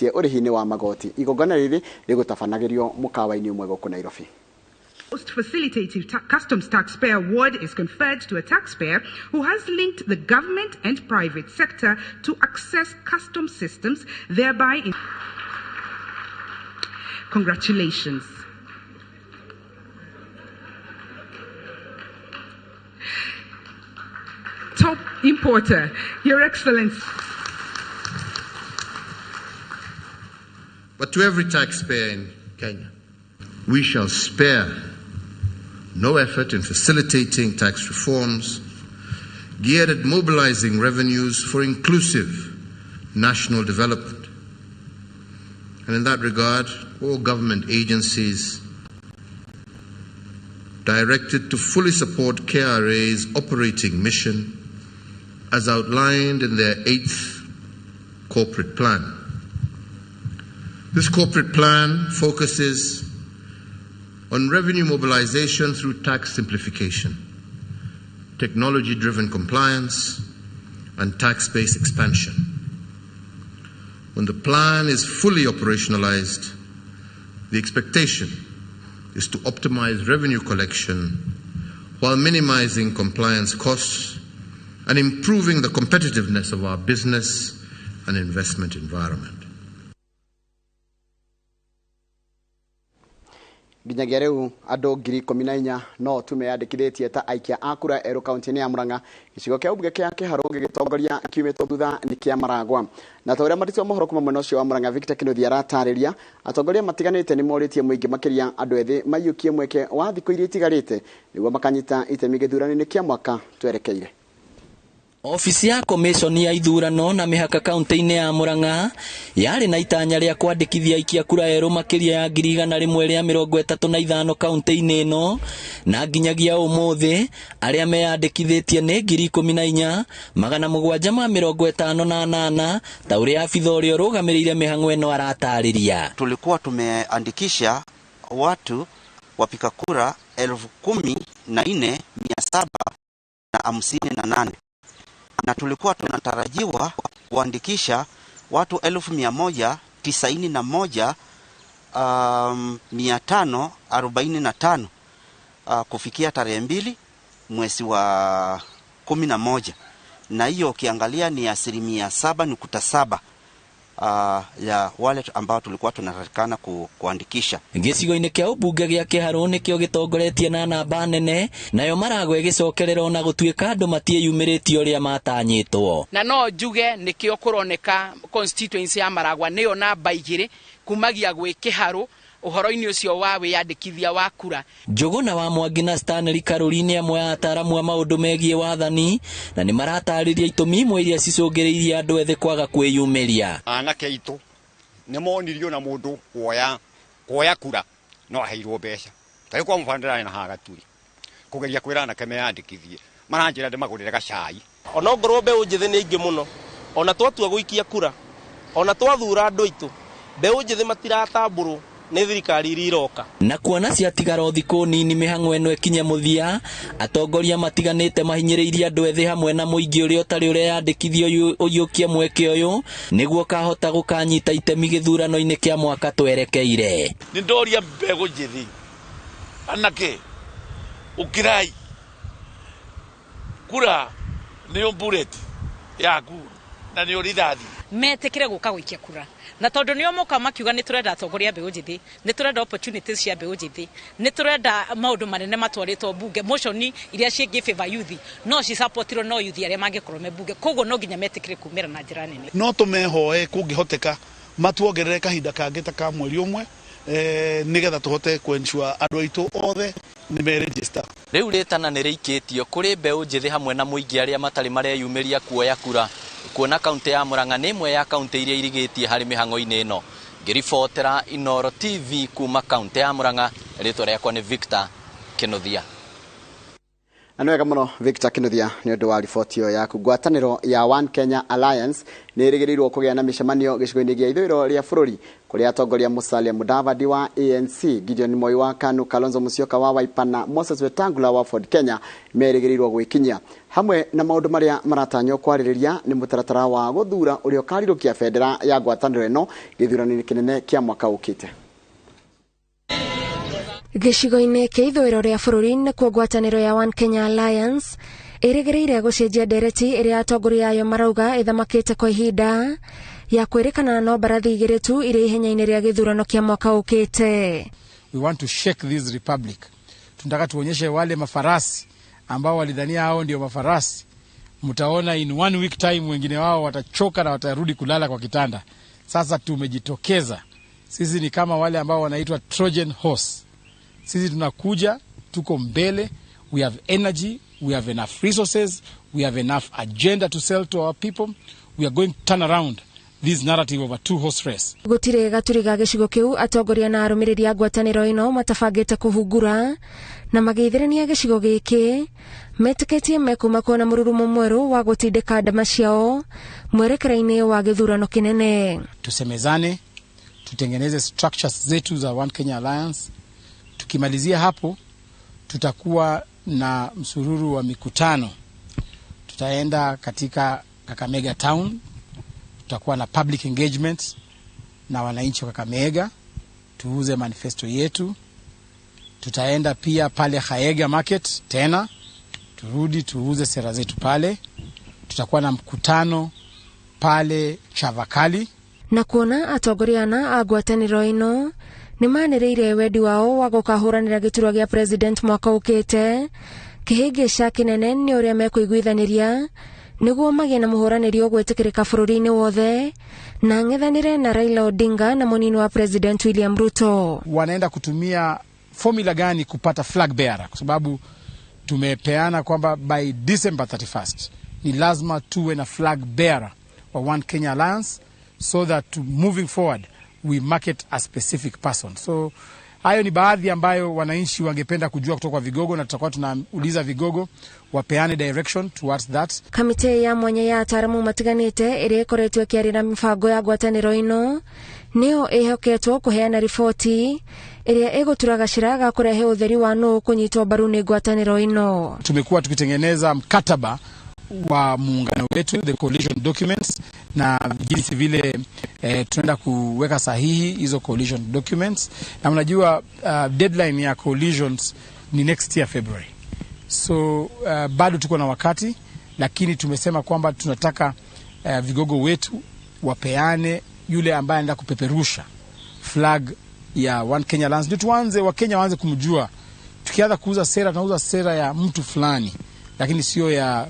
Ũrĩhi-inĩ wa magoti. Igongona rĩrĩ rĩgũtabanagĩrio mũkawa-inĩ ũmwe gũkũ Nairobi. Most Facilitative Customs Taxpayer Award is conferred to a taxpayer who has linked the government and private sector to access customs systems, thereby... Congratulations. Top importer, Your Excellency. But to every taxpayer in Kenya, we shall spare no effort in facilitating tax reforms geared at mobilizing revenues for inclusive national development. And in that regard, all government agencies directed to fully support KRA's operating mission as outlined in their 8th corporate plan. This corporate plan focuses on revenue mobilization through tax simplification, technology-driven compliance, and tax base expansion. When the plan is fully operationalized, the expectation is to optimize revenue collection while minimizing compliance costs and improving the competitiveness of our business and investment environment. Nginyagia rĩu andũ 14,000 no tu meyandĩkithĩtie ta aikia a kura erũ kaunti-inĩ ya Murang'a. Gĩcigo kĩa ũmbunge kĩa Kĩharũ gĩgĩtongoria kiumĩtwo thutha nĩ kĩa Maragwa. Na ta ũrĩa mwandĩki wa mohoro kuma mwena ũcio wa Murang'a Victor Kinuthia aratarĩria, atongoria matiganĩte nĩ morĩtie mũingĩ makĩria andũ ethĩ maiyũkie mweke wa thikũ iria itigarĩte nĩguo makanyita itemi gĩthurano-inĩ kĩa mwaka twerekeire. Ofici ya komishoni ya ithurano na mĩhaka kaunti-inĩ ya Murang'a yarĩ na itanya rĩa kwandĩkithia aikia kura erũ makĩria ya 135,000 kaunti-inĩ ĩno, na nginyagia ũmũthĩ arĩa meyandĩkithĩtie nĩ 14,758 ta ũrĩa abitha ũrĩa ũrũgamĩrĩire mĩhang'o ĩno aratarĩria. Tulikuwa tumeandikisha watu wapiga kura 14,758 na tulikuwa tunatarajiwa kuandikisha watu elfu mia moja tisaini na moja, mia tano arobaini na tano, kufikia tarehe 2 mwezi wa 11, na hiyo ukiangalia ni 7.7% ya wale ambao tulikuwa tunatakikana kuandikisha. Gĩcigo-inĩ kĩa ũmbunge gĩa Kĩharũ nĩkĩo gĩtongoretie na namba nene, nayo Maragwa ĩgĩcokerera ona gũtuĩka andũ matiĩyumĩrĩtie ũrĩa matanyĩtwo. Na no njuge nĩkĩo kũroneka constituency ya Maragwa nĩyo namba 2 kumagia gwĩ Kĩharũ ũhoro-inĩ ũcio wa wĩyandĩkithia wa kura. Njũgũna wa Mwangi na Stanley Karuri nĩ amwe a ataaramu a maũndũ megiĩ wathani na nĩ maratarĩria itũmi imwe iria cicũngĩrĩirie andũ ethĩ kwaga kwĩyumĩria. Anake aitũ nĩ monirio na mũndũ kuoya kura no aheirwo mbeca. Tarĩ kwa mũbano ndĩrarĩ na haha Gaturi kũgeria kwĩra anake meyandĩkithie, maranjĩra ndĩmagũrĩre gacai. Ona ongorwo mbeũ njĩthĩ nĩ aingĩ mũno, ona twatua gũikia kura, ona twathura andũ aitũ, mbeũ njĩthĩ matiratambũrwo nĩ thirikari iria iroka. Na kuona ciatigara o thikũ nini mĩhang'o ĩno ĩkinye mũthia, atongoria matiganĩte mahinyĩrĩirie andũ ethĩ hamwe na mũingĩ ũrĩa ũtarĩ ũreyandĩkithia ũiyũkie mweke ũyũ nĩguo ũkahota gũkanyita itemi gĩthurano-inĩ kĩa mwaka twerekeire. Nĩ ndoria mbegũ njĩthĩ, anake, ũkĩrai, kura nĩyo bullet yaku na nĩyo rithathi. Metĩkĩre gũka gũikia kura, na tondũ nĩo moka makiuga nĩ tũrenda atongoria a mbeũ njĩthĩ, nĩ tũrenda opportunities cia mbeũ njĩthĩ, nĩ tũrenda maũndũ manene matwarĩtwo mbunge, motion iria cingĩ favor youth no cisapotirwo no youth arĩa mangĩkorwo me mbunge, koguo no nginya metĩkĩre kumĩra na njĩra nene. No tũmehoe kũngĩhoteka matuongerere kahinda kangĩ ta ka mweri ũmwe, nĩgetha tũhote kũ-ensure andũ aitũ othe nĩ me-register. Rĩu rĩtana nĩ rĩikĩtio kũrĩ mbeũ njĩthĩ hamwe na mũingĩ arĩa matarĩ mareyumĩria kuoya kura, kuona kaunti ya Murang'a nĩ ĩmwe ya kaunti iria irigĩtie harĩ mĩhang'o-inĩ ĩno. Ngĩribotera Inooro TV kuma kaunti ya Murang'a, rĩtwa rĩakwa nĩ Victor Kinuthia. Na nĩ wega mũno Victor Kinuthia nĩ ũndũ wa riboti ĩyo yaku. Ngwatanĩro ya One Kenya Alliance nĩ ĩrĩgĩrĩirwo kũgĩa na mĩcemanio gĩcigo-inĩ gĩa ithũĩro rĩa bũrũri kũrĩa atongoria Musalia Mudavadi wa ANC, Gideon Moi wa KANU, Kalonzo Musyoka wa Wiper na Moses Wetangula wa Ford Kenya merĩgĩrĩirwo gwĩkinyia. Hamwe na maũndũ marĩa maratanywo kwarĩrĩria nĩ mũtaratara wa gũthura ũrĩa ũkarirũkia bendera ya ngwatanĩro ĩno gĩthurano-inĩ kĩnene kĩa mwaka ũkĩte. Gĩcigo-inĩ kĩa ithũĩro rĩa bũrũri nĩkuo ngwatanĩro ya One Kenya Alliance ĩrĩgĩrĩire gũcenjia ndereti ĩrĩa atongoria ayo marauga ĩthamakĩte kwa ihinda ya kwĩrĩkana no mbarathi igĩrĩ tu irĩ ihenya-inĩ rĩa gĩthurano kĩa mwaka ũkĩte. We want to shake this republic. Tunataka tuonyeshe wale mafarasi ambao walidhania hao ndio mafarasi. Mtaona in one week time wengine wao watachoka na watarudi kulala kwa kitanda. Sasa tumejitokeza. Sisi ni kama wale ambao wanaitwa Trojan horse. Sisi tunakuja, tuko mbele, we have energy, we have enough resources, we have enough agenda to sell to our people. We are going to turn around this narrative of a two-horse race. Gũtirĩ gaturi ga gĩcigo kĩu atongoria na arũmĩrĩri a ngwatanĩro ĩno matabangĩte kũhungura na magĩithĩrania gĩcigo gĩkĩ metĩkĩtie mekuma kuona mũrurumo mwerũ wa gũtindĩka ndama ciao mwerekera-inĩ wa gĩthurano kĩnene. Tusemezane, tutengeneze structures zetu za One Kenya Alliance. Tukimalizia hapo tutakuwa na msururu wa mikutano. Tutaenda katika Kakamega town, tutakuwa na public engagement na wananchi wa Kakamega, tuuze manifesto yetu. Tutaenda pia pale Haega Market tena, turudi tuuze sera zetu pale. Tutakuwa na mkutano pale Chavakali. Na kuona atongoria ana a ngwatanĩro ĩno nĩmanĩrĩire wendi wao wa gũkahũranĩra gĩturwa gĩa president mwaka ũkĩte, kĩhĩngĩca kĩnene nĩ ũrĩa mekũiguithanĩria nĩguo magĩe na mũhũranĩri ũgwĩtĩkĩrĩka bũrũri-inĩ wothe na ng'ethanĩre na Raila Odinga na mũnini wa president William Ruto. Wanaenda kutumia formula gani kupata flag bearer? Kwa sababu tumepeana kwamba by December 31st ni lazima tuwe na flag bearer wa One Kenya Alliance so that moving forward we market a specific person. So hayo ni baadhi ambayo wananchi wangependa kujua kutoka kwa vigogo, na tutakuwa tunauliza vigogo wapeane direction towards that. Kamite ya mwanya ya ataramu matiganite ĩrĩa ĩkoretwo ĩkĩarĩra mĩbango ya ngwatanĩro ĩno nĩyo ĩhoketwo kũheana riboti ĩrĩa ĩgũtura gacĩra ga kũrehe ũtheri wa nũ kũnyitwo mbaru nĩ ngwatanĩro ĩno. Tumekuwa tukitengeneza mkataba wa muungano wetu, the coalition documents, na jinsi vile tunaenda kuweka sahihi hizo coalition documents. Na mnajua deadline ya coalitions ni next year February. So bado tuko na wakati, lakini tumesema kwamba tunataka vigogo wetu wapeane yule ambaye anaenda kupeperusha flag ya One Kenya Alliance. Ndio tuanze, Wakenya waanze kumjua. Tukianza kuuza sera, tunauza sera ya mtu fulani, lakini sio ya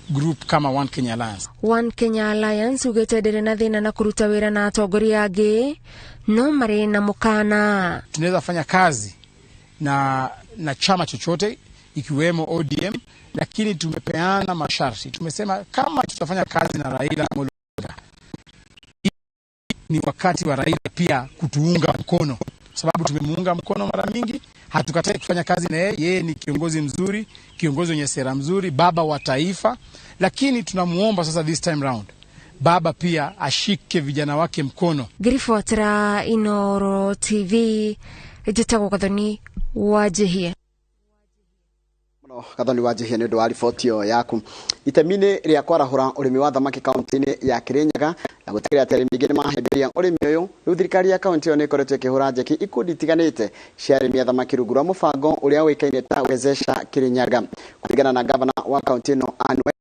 group kama One Kenya Alliance. One Kenya Alliance ugete ndĩrĩ na thĩna na kũruta wĩra na atongoria angĩ no marĩ na mũkana. Tunaweza fanya kazi na chama chochote ikiwemo ODM, lakini tumepeana masharti. Tumesema kama tutafanya kazi na Raila Amolo Odinga, ni wakati wa Raila pia kutuunga mkono, sababu tumemuunga mkono mara mingi. Hatukatai kufanya kazi na yeye, yeye ni kiongozi mzuri, kiongozi mwenye sera mzuri, baba wa taifa, lakini tunamuomba sasa this time round baba pia ashike vijana wake mkono. Ngĩribotera Inoro TV, njĩtagwo Gathoni Wanjihia. Gathoni Wanjihia nĩ ũndũ wa riboti ĩyo yaku. Itemi-inĩ rĩa kwarahũra ũrĩmi wa thamaki kaunti-inĩ ya Kirinyaga na gũtigĩrĩra atĩ arĩmi aingĩ nĩmahĩmbĩria ũrĩmi ũyũ, rĩu thirikari ya kaunti ĩyo nĩ ĩkoretwo ĩkĩhũra njeki ikundi itiganĩte cia arĩmi a thamaki rungu rwa mũbango ũrĩa ũĩkaine ta Wezesha Kirinyaga. Kũringana na gavana wa kaunti ĩno Anne Waiguru,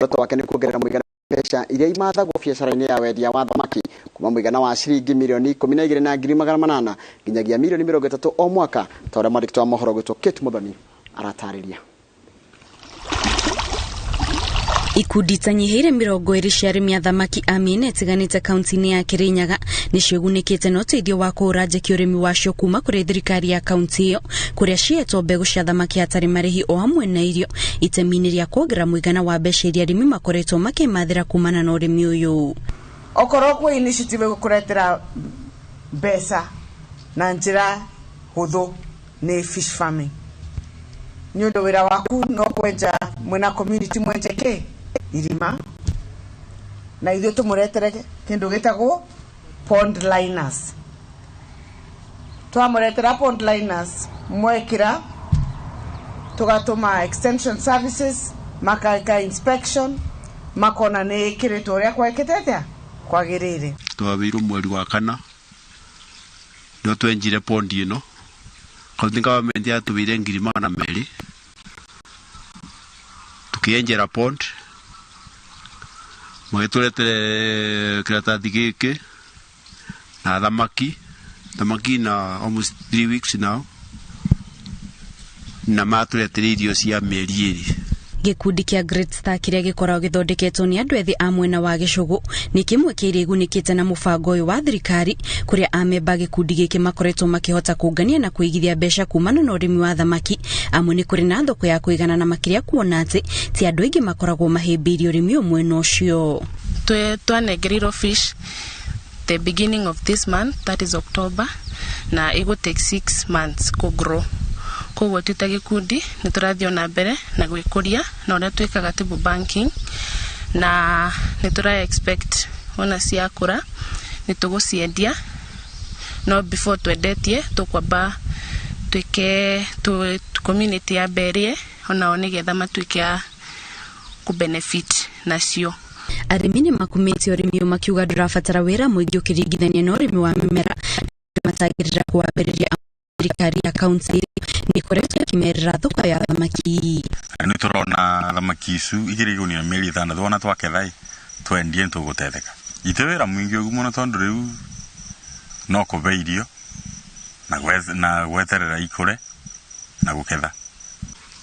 muoroto wake nĩ kuongerera mũigana wa mbeca iria imathagwo biacara-inĩ ya wendia wa thamaki kuma mũigana wa ciringi mirioni 12,800 nginyagia mirioni 30 o mwaka, ta ũrĩa mwandĩki wa mohoro gwĩtwo Kate Muthoni aratarĩria. Ikundi itanyihĩire 20 cia arĩmi a thamaki a mĩena ĩtiganĩte kaunti-inĩ ya Kirinyaga nĩciĩgunĩkĩte na ũteithio wa kũhũra njeki ũrĩmi wacio kuma kũrĩ thirikari ya kaunti ĩyo, kũrĩa cihetwo mbegũ cia thamaki hatarĩ marĩhi o hamwe na irio, itemi-inĩ rĩa kuongerera mũigana wa mbeca iria arĩmi makoretwo makĩmathĩra kumana na ũrĩmi ũyũ. Okorwo kwĩ initiative ĩgũkũretera mbeca na njĩra hũthũ nĩ fish farming. Nĩ ũndũ wĩra waku no kwenja mwena community mwenje kĩ irima na ithuĩ tũmũretere kĩndũ gĩtagwo pond liners. Twamũretera pond liners mwekĩra, tũgatũma extension services makaika inspection makona nĩ ĩkĩrĩtwo ũrĩa kwekĩte atĩa kwagĩrĩire. Twabĩirwo mweri wa kana nĩo twenjire pondi ĩno. County government yatũheire 200,000 tukienjera pond, magĩtũretere kĩratathi gĩkĩ na thamaki na almost 3 weeks now, na matũretere irio cia mĩeri 2. Gĩkundi kĩa Great Star kĩrĩa gĩkoragwo gĩthondeketwo nĩ andũ ethĩ a mwena wa gĩcũgũ nĩ kĩmwe kĩa iria igunĩkĩte na mũbango ũyũ wa thirikari, kũrĩa amemba gĩkundi gĩkĩ makoretwo makĩhota kũngania na kũigithia mbeca kumana na ũrĩmi wa thamaki. Amwe nĩ kũrĩ na thoko ya kũigana na makĩria kuona atĩ ti andũ aingĩ makoragwo mahĩmbĩirie ũrĩmi ũyũ mwena ũcio. Twanengereirwo fish the beginning of this month, that is October, na ĩgũ take 6 months kũ grow. Koguo twĩ ta gĩkundi nĩ tũrathiĩ ona mbere na gwĩkũria na ũrĩa twĩkaga table banking, na nĩ tũra expect ona ciakũra nĩ tũgũciendia, no before twendetie tũkwamba twĩke community ya mberie onao nĩgetha matuĩke a kũ benefit nacio. Arĩmi nĩ makumĩtie ũrĩmi ũyũ makiuga ndũrabatara wĩra mũingĩ ũkĩringithania na ũrĩmi wa mĩmera, matagĩrĩra kũwambĩrĩria. Thirikari ya kaunti nĩ ĩkoretwo ĩkĩmerera thoko ya thamaki. Nĩ tũrona thamaki icu igĩrĩ igũnia mĩeri 6 wona twaketha twendie nĩtũgũtetheka. Ite wĩra mũingĩ ũguo mũno tondũ rĩu no kũbe irio na gweterera ikũre na gũketha.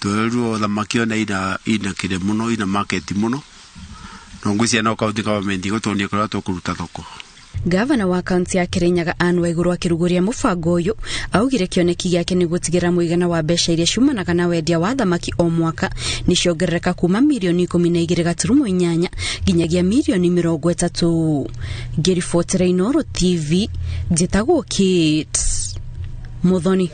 Twerirwo thamaki ona ina kĩrĩ mũno, ina market mũno, no ngwĩciria no county government ĩgũtuonia kũrĩa tũkũruta thoko. Gavana wa kaunti ya Kirinyaga Anne Waiguru akĩrugũria mũbango ũyũ augire kĩoneki gĩake nĩ gũtigĩrĩra mũigana wa mbeca iria ciumanaga na wendia wa thamaki o mwaka nĩ ciongerereka kuma mirioni 12.8 nginyagia mirioni 30. Ngĩribotera Inooro TV njĩtagwo Kate Muthoni.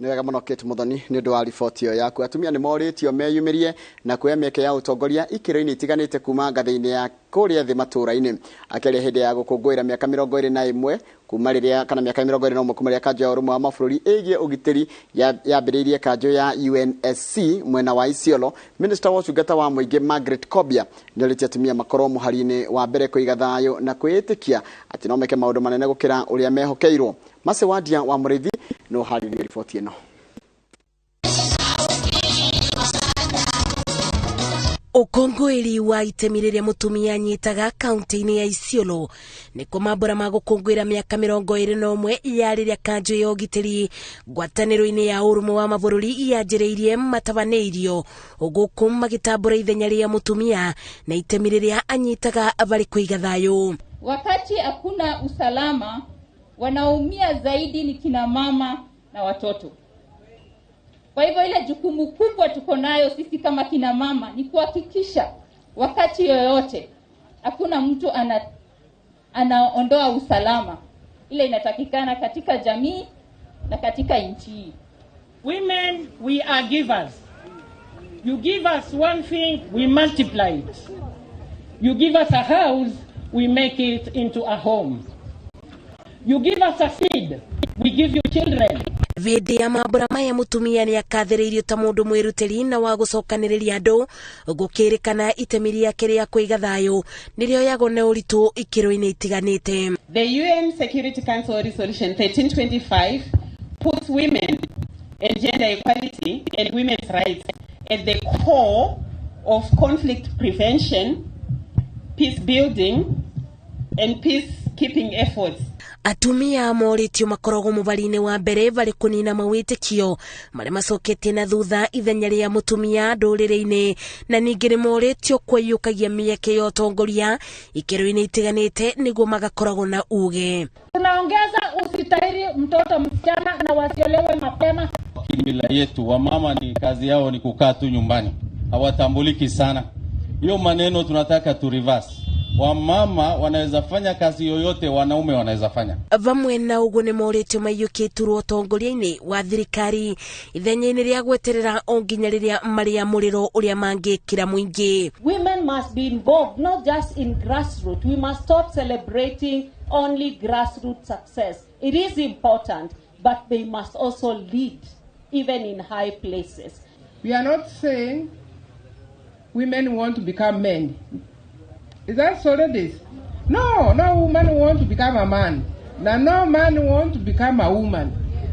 Nĩ wega mũno Kate Muthoni nĩ ũndũ wa riboti ĩyo yaku. Atumia nĩ morĩtio meyumĩrie na kuoya mĩeke ya ũtongoria ikĩro-inĩ itiganĩte kuma ngathĩ-inĩ ya kũrĩa thĩ matũũra-inĩ. Akĩaria hĩndĩ ya gũkũngũĩra mĩaka 21 kuma rĩrĩa kana mĩaka 21 kuma rĩrĩa kanjũ ya ũrũmwe wa mabũrũri ĩgiĩ ũgitĩri yambĩrĩirie kanjũ ya UNSC mwena wa Isiolo, Minister wa ũtungata wa mũingĩ Margaret Kobia nĩorĩtie atumia makorwo mũhari-inĩ wa mbere kũiga thayũ na kwĩĩtĩkia atĩ no meke maũndũ manene gũkĩra ũrĩa mehokeirwo. Mase Wadia wa Mũrĩithi no harĩrie riboti ĩno. Ũkũngũĩri wa itemi rĩrĩa mũtumia anyitaga kaunti-inĩ ya Isiolo nĩkuo mambũra ma gũkũngũĩra mĩaka 21 ya rĩrĩa kanjũ ya ũgitĩri ngwatanĩro-inĩ ya ũrũmwe wa mabũrũri yanjĩrĩirie matabanĩirio gũkũ magĩtambũra ithenya rĩa mũtumia na itemi rĩrĩa anyitaga barĩ kũiga thayũ. Wakati hakuna usalama, wanaumia zaidi ni kina mama na watoto. Kwa hivyo ile jukumu kubwa tuko nayo sisi kama kina mama ni kuhakikisha wakati yoyote hakuna mtu anaondoa usalama ile inatakikana katika jamii na katika nchi. Women, we are givers. You give us one thing, we multiply it. You give us a house, we make it into a home. You give us a seed, we give you children. Hĩndĩ ya mambũra maya mũtumia nĩ akathĩrĩirio ta mũndũ mwĩrutĩri na wa gũcokanĩrĩria andũ, gũkĩrĩkana itemi rĩake rĩa kũiga thayũ nĩrĩoyagwo na ũritũ ikĩro-inĩ itiganĩte. The UN Security Council Resolution 1325 puts women and gender equality and women's rights at the core of conflict prevention, peace building and peacekeeping efforts. Atumia morĩtio makoragwo mũbari-inĩ wa mbere barĩ kũnina mawĩtĩkio marĩa macoketie na thutha ithenya rĩa mũtumia ndũrĩrĩ-inĩ, na ningĩ nĩ morĩtio kũiyũkagia mĩeke ya ũtongoria ikĩro-inĩ itiganĩte nĩguo magakoragwo na uge. Tunaongeza usitahiri mtoto msichana na wasiolewe mapema. Mila yetu wamama ni kazi yao ni kukaa tu nyumbani, hawatambuliki sana. Hiyo maneno tunataka tu reverse. Wamama wanaweza fanya kazi yoyote wanaume wanaweza fanya. Vamwe na uguo nĩ morĩtio maiyũkĩtwo ũtongoria-inĩ wa thirikari ithenya-inĩ rĩa gweterera o nginya rĩrĩa marĩamũrĩrwo ũrĩa mangĩkĩra mũingĩ. Women must be involved not just in grassroots. We must stop celebrating only grassroots success. It is important, but they must also lead even in high places. We are not saying women want to become men. Is that so, ladies? No, no woman want to become a man. Now, no man want to become a woman.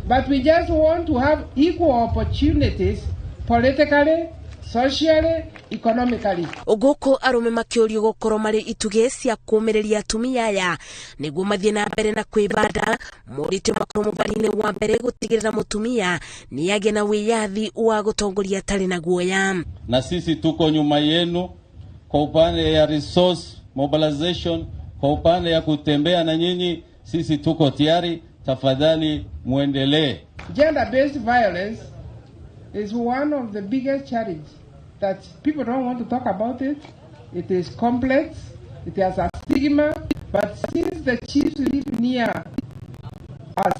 But we just want to have equal opportunities politically, socially, economically. Gũkũ arũme makĩũrio gũkorwo marĩ itugĩ cia kũũmĩrĩria atumia aya nĩguo mathiĩ na mbere na kwĩbanda morĩtio makorwo mũbari-inĩ wa mbere gũtigĩrĩra mũtumia nĩ agĩa na wĩyathi wa gũtongoria atarĩ na guoya. Na sisi tuko nyuma yenu kwa upande ya resource mobilization, kwa upande ya kutembea na nyinyi, sisi tuko tayari. Tafadhali muendelee. Gender-based violence is one of the biggest challenges that people don't want to talk about it. It is complex, it has a stigma, but since the chiefs live near us,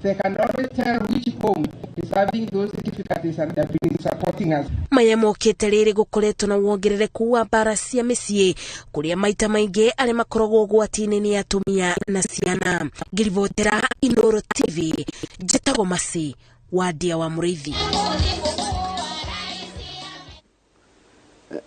they can always tell which home is having those difficulties and they have been supporting us. Maya mokĩte rĩrĩ gũkoretwo na wongerereku wa mbara cia mĩciĩ kũrĩa maita maingĩ arĩa makoragwo ũgwati-inĩ nĩ atumia na ciana. Ngĩribotera Inooro TV, njĩtagwo Masi Wandia wa Mũrĩithi.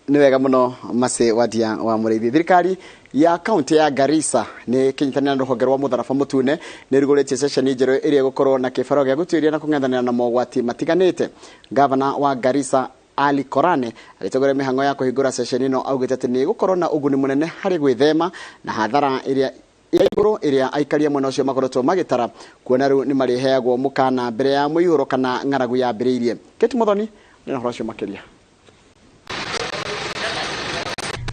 Nĩ wega mũno Masi Wandia wa Mũrĩithi. Thirikari ya kaunti ya Garissa nĩ kĩnyitanĩra na rũhonge rwa mũtharaba mũtune nĩ ĩrugũrĩtie ceceni njerũ ĩrĩa ĩgũkorwo na kĩbaro gĩa gũtuĩria na kũng'ethanĩra na mogwati matiganĩte. Gavana wa Garissa Ali Korane agĩtongoria mĩhang'o ya kũhingũra ceceni ĩno augĩte atĩ nĩ ĩgũkorwo na ũguni mũnene harĩ gwĩthema na hathara ĩrĩa ya igũrũ ĩrĩa aikari a mwena ũcio makoretwo magĩtara kuona rĩu nĩ marĩheagwo mũkana mbere ya mũihũro kana ng'aragu yambĩrĩirie. Kate Muthoni nĩ na ũhoro ũcio makĩria.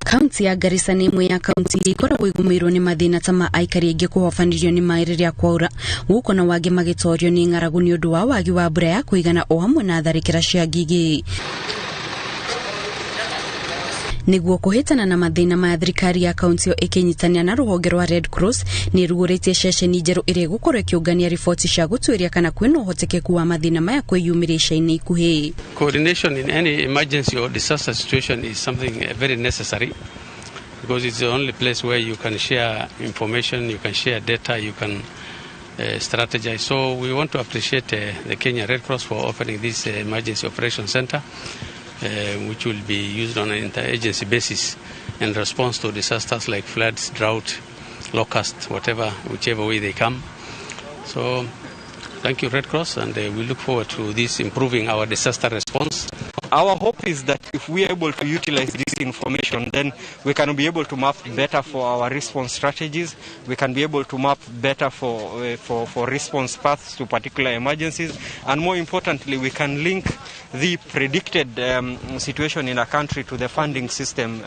Kaunti ya Garissa nĩ ĩmwe ya kaunti iria ikoragwo igũmĩirwo nĩ mathĩna ta ma aikari aingĩ kũhobanĩrio nĩ maĩ rĩrĩa kwaura, gũkũ na wangĩ magĩtorio nĩ ng'aragu nĩ ũndũ wa wagi wa mbura ya kũigana o hamwe na tharĩkĩra cia ngigĩ. Nĩguo kũhĩtana na mathĩna maya, thirikari ya kaunti ĩyo ĩkĩnyitanĩra na rũhonge rwa Red Cross nĩ ĩrugũrĩtie ceceni njerũ ĩrĩa ĩgũkorwo ĩkĩũngania riboti cia gũtuĩria kana kwĩna ũhotekeku wa mathĩna maya kwĩyumĩria ica-inĩ ikuhĩ. Coordination in any emergency or disaster situation is something very necessary because it's the only place where you can share information, you can share data, you can strategize. So we want to appreciate the Kenya Red Cross for opening this emergency operation center, which will be used on an interagency basis in response to disasters like floods, drought, locusts, whatever, whichever way they come. So thank you, Red Cross, and we look forward to this improving our disaster response. Our hope is that if we are able to utilize this information, then we can be able to map better for our response strategies. We can be able to map better for response paths to particular emergencies. And more importantly, we can link the predicted situation in a country to the funding system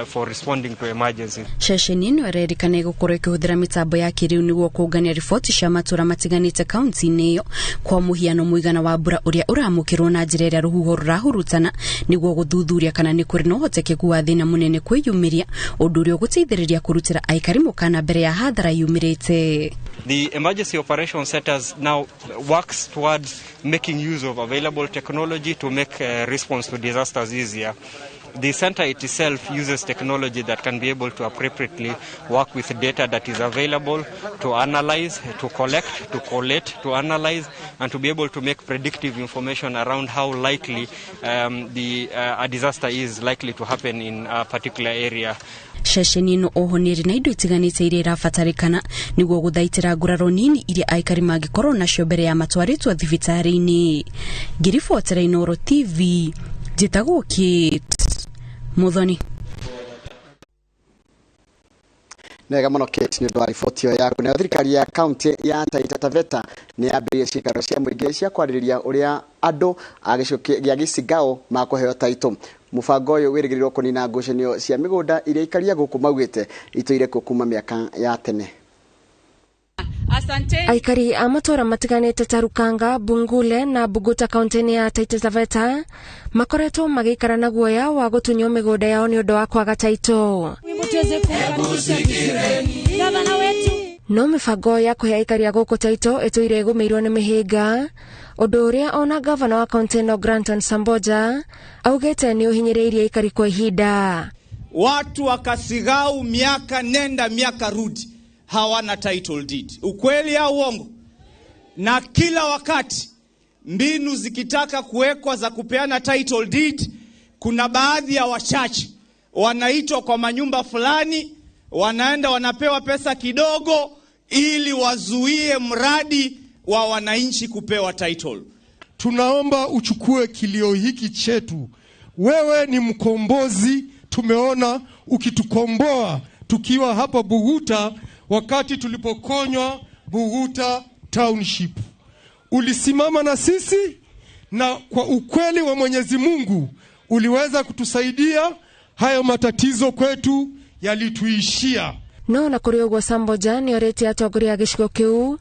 for responding to emergencies. Ceceni ĩno ĩrerĩkana ĩgũkorwo ĩkĩhũthĩra mĩtambo ya kĩrĩu nĩguo kũngania riboti cia matũra matiganĩte kaunti-inĩ ĩyo, kwa mũhiano mũigana wa mbura ũrĩa ũramũkĩrwo na njĩra ĩrĩa rũhuho rũrahurutana nĩguo gũthuthuria kana nĩ kũrĩ na ũhotekeku wa thĩna mũnene kwĩyumĩria, ũndũ ũrĩa ũgũteithĩrĩria kũrutĩra aikari mũkana mbere ya hathara yumĩrĩte. The emergency operation centers now works towards making use of available technology to make response to disasters easier. The center itself uses technology that can be able to appropriately work with data that is available to analyze, to collect, to collate, to analyze, and to be able to make predictive information around how likely a disaster is likely to happen in a particular area. Ceceni ĩno oho nĩ ĩrĩ na indo itiganĩte iria irabatarĩkana nĩguo gũthaitĩra nguraro nini iria aikari mangĩkorwo nacio mbere ya matwarĩtwo thibitarĩ-inĩ. Ngĩribotera Inooro TV, njĩtagwo Kate Muthoni. Nega mũno Kate nĩ ũndũ wa riboti ĩyo yaku. Nayo thirikari ya kaunti ya Taita Taveta nĩ yambĩrĩirie ciikaro cia mũingĩ cia kwarĩrĩria ũrĩa andũ a gĩcigo gĩa Gĩcigao makũheo taitũ. Mũbango ũyũ wĩrĩgĩrĩirwo kũnina ngucanio cia mĩgũnda iria aikaria gũkũ maugĩte itũire kuo kuma mĩaka ya tene. Aikari a matũũra matiganĩte ta Rukanga, Bungule na Buguta kaunti-inĩ ya Taita Taveta makoretwo magĩikara na guoya wa gũtunywo mĩgũnda yao nĩ ũndũ wa kwaga taito. No mĩbango ya kũhe aikari a gũkũ taito ĩtũire ĩgũmĩirwo nĩ mĩhĩnga, ũndũ ũrĩa ona gavana wa kaunti ĩno Granton Samboja augĩte nĩ ũhinyĩrĩirie aikari kwa ihinda. Watu wa Kasigau miaka nenda miaka rudi hawana title deed. Ukweli au uongo? Na kila wakati mbinu zikitaka kuwekwa za kupeana title deed, kuna baadhi ya wachache wanaitwa kwa manyumba fulani, wanaenda wanapewa pesa kidogo ili wazuie mradi wa wananchi kupewa title. Tunaomba uchukue kilio hiki chetu. Wewe ni mkombozi, tumeona ukitukomboa tukiwa hapa Buguta wakati tulipokonywa Buguta Township. Ulisimama na sisi na kwa ukweli wa Mwenyezi Mungu uliweza kutusaidia. Hayo matatizo kwetu yalituishia. No na kũrĩ ũguo Samboja nĩ orĩtie atongoria a gĩcigo kĩu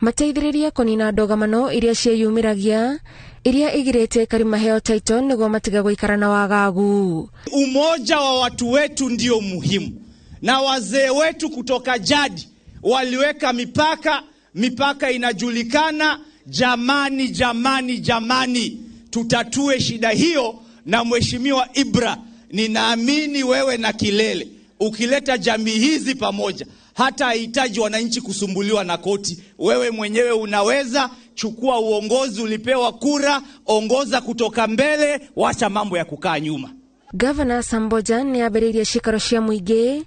mateithĩrĩrie kũnina ndũgamano iria ciĩyumĩragia iria igirĩtie aikari maheo taito nĩguo matige gũikara na wagagu. Umoja wa watu wetu ndio muhimu, na wazee wetu kutoka jadi waliweka mipaka, mipaka inajulikana. Jamani, jamani, jamani, tutatue shida hiyo. Na Mheshimiwa Ibra, ninaamini wewe na Kilele, ukileta jamii hizi pamoja, hata hahitaji wananchi kusumbuliwa na koti. Wewe mwenyewe unaweza. Chukua uongozi, ulipewa kura, ongoza kutoka mbele, wacha mambo ya kukaa nyuma. Gavana Samboja nĩ ambĩrĩirie ciikaro cia mũingĩ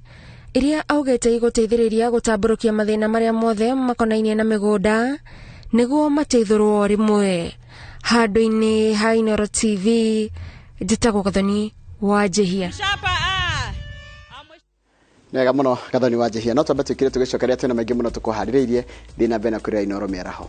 iria augĩte igũteithĩrĩria gũtambũrũkia mathĩna marĩa mothe makonainie na mĩgũnda nĩguo mateithũrwo rĩmwe. Handũ-inĩ ha Inooro TV, njĩtagwo Gathoni wa Njihia. Nĩ wega mũno Gathoni wa Njihia. No twambe twĩkire tũgĩcokeria twĩna maingĩ mũno tũkũharĩrĩirie. Thiĩ na mbere na kwĩrora Inooro mĩaraho.